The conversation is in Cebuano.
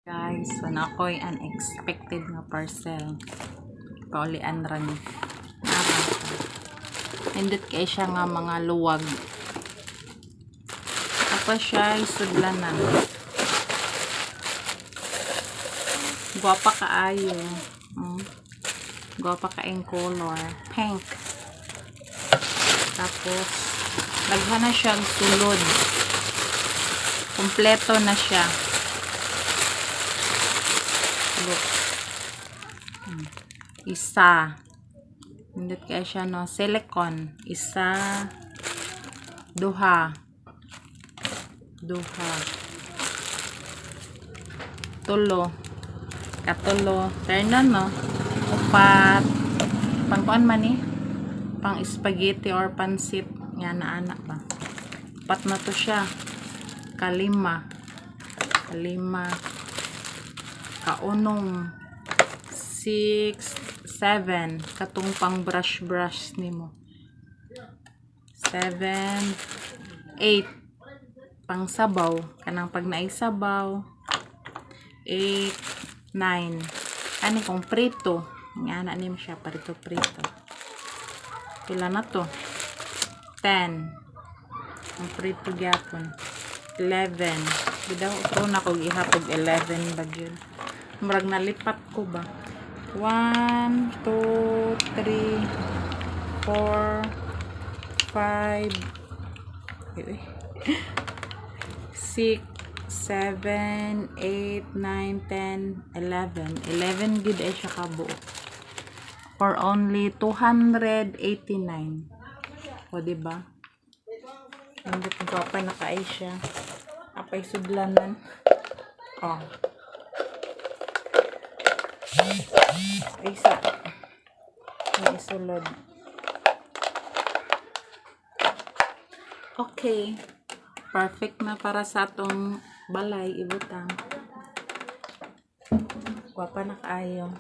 Guys, so naa ko'y unexpected nga parcel. Paulian ra ni. Nara. Nindot kay siya nga mga luwag. Tapos siya sudlanan. Guwapa kaayo. Guwapa kaayong color. Pink. Tapos, daghan na siyang sulod. Kompleto na siya. Look. Isa. Nindot kaya siya, no? Silicone. Isa. Duha. Duha. Tulo. Katulo. Turn on, no? Upat. Pangkuan man ni? Pang spaghetti or pansit. Nga na anak ba? Upat na to siya. Kalima. Kalima. Kaunong. 6, 7. Katong pang brush brush nimo. 7, 8. Pang sabaw. Kanang pag naay sabaw. 8, 9. Ani kung prito. Nga na nimo siya, prito prito. Pila na to? 10. Ang prito gyapon. 11. Bidaw ko na kog ihapog 11 ba gyud. Murag nalipat ko ba? 1, 2, 3, 4, 5, 6, 7, 8, 9, 10, 11. 11 gid ay siya kabuok. For only 289. O, diba? Hindi ko pa nakaay siya. Apay sudlanan. Oh. Isa. May isulod. Okay. Perfect na para sa atong balay ibutang. Gwapa na kaayo.